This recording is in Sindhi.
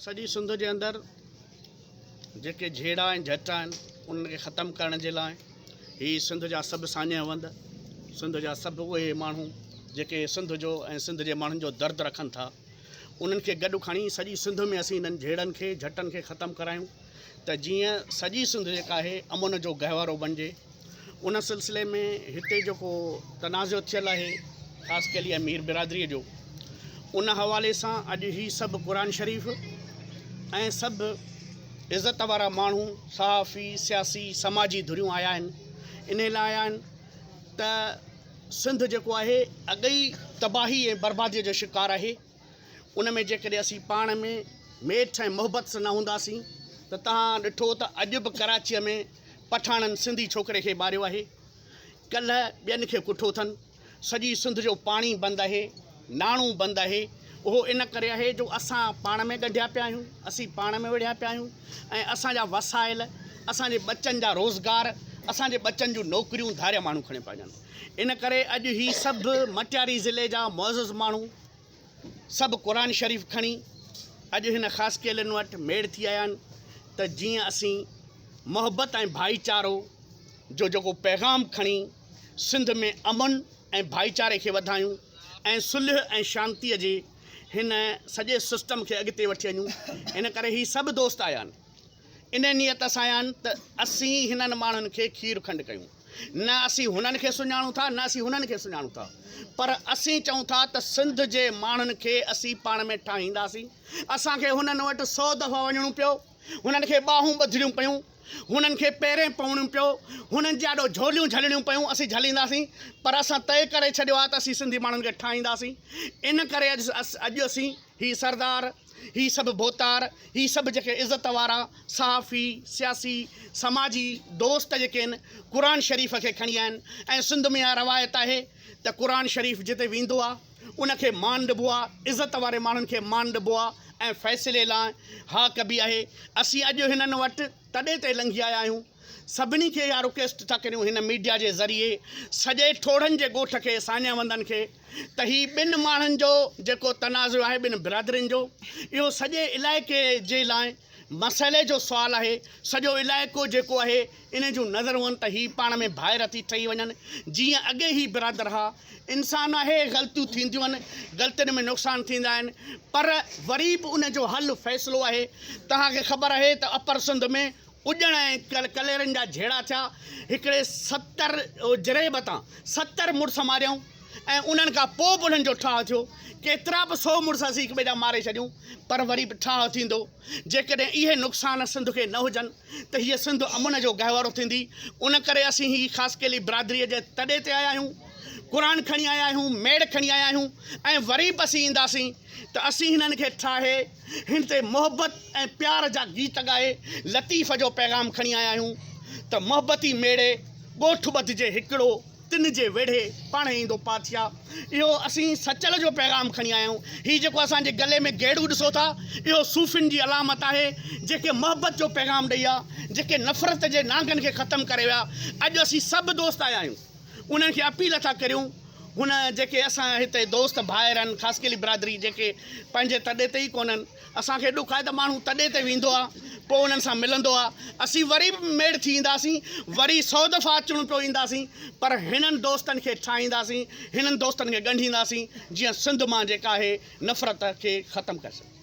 سڄي سنڌ جي اندر جيڪي جهيڙا ۽ جهٽ آهن انهن کي ختم ڪرڻ جي لاء هي سنڌ جا سڀ ساڃهه وند، سنڌ جا سڀ اهي ماڻهو جيڪي سنڌ جو ۽ سنڌ جي ماڻهن جو درد رکن ٿا انهن کي گڏ کڻي سڄي سنڌ ۾ اسين انهن جهيڙن کي جهٽن کي ختم ڪرايون ته جيئن سڄي سنڌ جيڪا آهي امن جو گهوارو بنجي. ان سلسلي ۾ هتي جيڪو تنازعو ٿيل آهي خاص ڪري مير برادري جو ان حوالي سان اڄ هي سڀ قرآن شريف ۽ سڀ عزت وارا ماڻهو صحافي سياسي سماجي ڌريون آيا آهن ان لاء آيا آهن ته سنڌ جيڪو آهي اڳ ئي تباهي ۽ بربادي جو شڪار آهي ان ۾ جيڪڏهن اسين پاڻ ۾ ميٺ ۽ محبت سان نه هونداسين ته توهان ڏٺو ته اڄ به ڪراچيء ۾ پٺاڻن سنڌي ڇوڪري کي ماريو آهي، ڪلهه ٻين کي ڪٺو اٿن، سڄي سنڌ جو پاڻي بند آهي، ناڻو بند آهي، اهو ان ڪري آهي جو اسان پاڻ ۾ ڳنڍيا پيا آهيون، اسين پاڻ ۾ وڙهيا پيا آهيون ۽ اسان جا وسائل، اسان جي ٻچن جا روزگار، اسان جي ٻچن جون نوڪريون ڌاريا ماڻهو کڻي پيا وڃن. ان ڪري اڄ هي سڀ مٽياري ضلعي جا معزز ماڻهو سڀ قرآن شريف کڻي اڄ هن خاصخيلين وٽ ميڙ ٿي آيا آهن ته جيئن اسين محبت ۽ ڀائيچارو جو جيڪو پيغام کڻي سنڌ ۾ امن ۽ ڀائيچاري کي وڌايون ۽ صلح ۽ شانتي جي هن سڄي سسٽم کي اڳتي وٺي وڃون ان ڪري هي سڀ دوست آيا آهن ان نيت سان آيا آهن ته اسين هنن ماڻهن کي کير کنڊ ڪيون. نه اسين هنن کي سڃاڻون ٿا نه اسين هنن کي سڃاڻون ٿا پر اسين چئون ٿا ته سنڌ جي ماڻهن کي اسين پاڻ ۾ ٺاهينداسين. اسان کي هنن وٽ سو دفعا وڃڻو پيو، هنن کي ٻانهون ٻڌڻيون پيون، هنن کي پيرين پوڻيون پيو، هنن جي آڏو جهوليون جهلڻيون پيون، اسين جهلينداسين پر اسان طئي ڪري ڇڏيو آهي ته اسين سنڌي ماڻهن کي ٺاهينداسين. ان ڪري اڄ اسين هي سردار، هي سڀ ڀوتار، هي سڀ جيڪي عزت وارا صحافي، سياسي، سماجي دوست جيڪي آهن قرآن شريف کي کڻي آيا آهن ۽ سنڌ ۾ اها روايت آهي ته قرآن شريف جتي ويندو آهي ان کي مان ڏبو آهي، عزت واري ماڻهن کي مان ڏبو آهي ۽ فيصلي لاء ها ڪبي آهي. اسين اڄ هنن وٽ تڏي تي لنگهي آيا آهيون. سڀني کي اها رڪويسٽ ٿا ڪريون هن ميڊيا جي ذريعي سڄي ٺوڙهن جي ڳوٺ کي ساڃاهه وندن کي ته هي ٻن ماڻهن جو جيڪو تنازعو آهي ٻن برادرين جو اهو سڄي علائقي جي لاء مسئلي جو سوال آهي سڄو علائقو جيڪو آهي ان جون نظرون ته هي پاڻ ۾ ڀائر ٿي ٺهي وڃن جيئن اڳي هي برادر ها انسان آهي غلطيون ٿينديون آهن غلطين ۾ نقصان ٿيندا آهن پر وري به ان جو حل فيصلو آهي توهان کي خبر آهي ته اپر سنڌ ۾ اڄڻ ۽ ڪليرن جا جهيڙا ٿيا. هڪڙي 70 جريب تان 70 مڙس ماريائون ۽ انهن کان پوء به انهن جو ٺاهه ٿيو. ڪيترا به سو مڙس اسين هڪٻئي جا ماري ڇڏيون پر وري به ٺاهه ٿيندو. جيڪڏهن اهي نقصان سنڌ کي نه هجن ته هيء سنڌ امن جو گهوارو ٿيندي. ان ڪري اسين هي خاصخيلي برادريء جي تڏي تي آيا آهيون. قرآن کڻي آيا آهيون، ميڙ کڻي آيا آهيون ۽ وري به اسين اينداسين ته اسين هنن کي ٺاهي هن تي محبت ۽ پيار جا گيت ڳائي لطيف جو پيغام کڻي آيا آهيون ته محبتي ميڙي ڳوٺ ٻڌجي هڪڙو تن جي ويڙهي پاڻهي ايندو پاتشاهه اهو اسين سچل جو پيغام کڻي آيا آهيون هي جيڪو اسان جي گلي ۾ گيڙو ڏسو ٿا اهو صوفين جي علامت آهي جيڪي محبت جو پيغام ڏئي ويا جيڪي نفرت جي نانگن کي ختم ڪري ويا اڄ اسين سڀ دوست آيا آهيون انهن کي اپيل ٿا ڪريون هن جيڪي اسان هتي دوست ڀائر آهن خاصخيلي برادري جيڪي پنهنجي تڏي تي ئي ڪونهن اسان کي ڏک آهي ته ماڻهو تڏي تي ويندو آهي پوء انهن سان ملندو آهي اسين وري به ميڙ ٿي اينداسين وري سو دفعا اچڻو پيو اينداسين پر هنن دوستن کي ٺاهينداسين هنن دوستن کي ڳنڍينداسين جيئن سنڌ مان جيڪا آهي نفرت کي ختم ڪري سگهجي.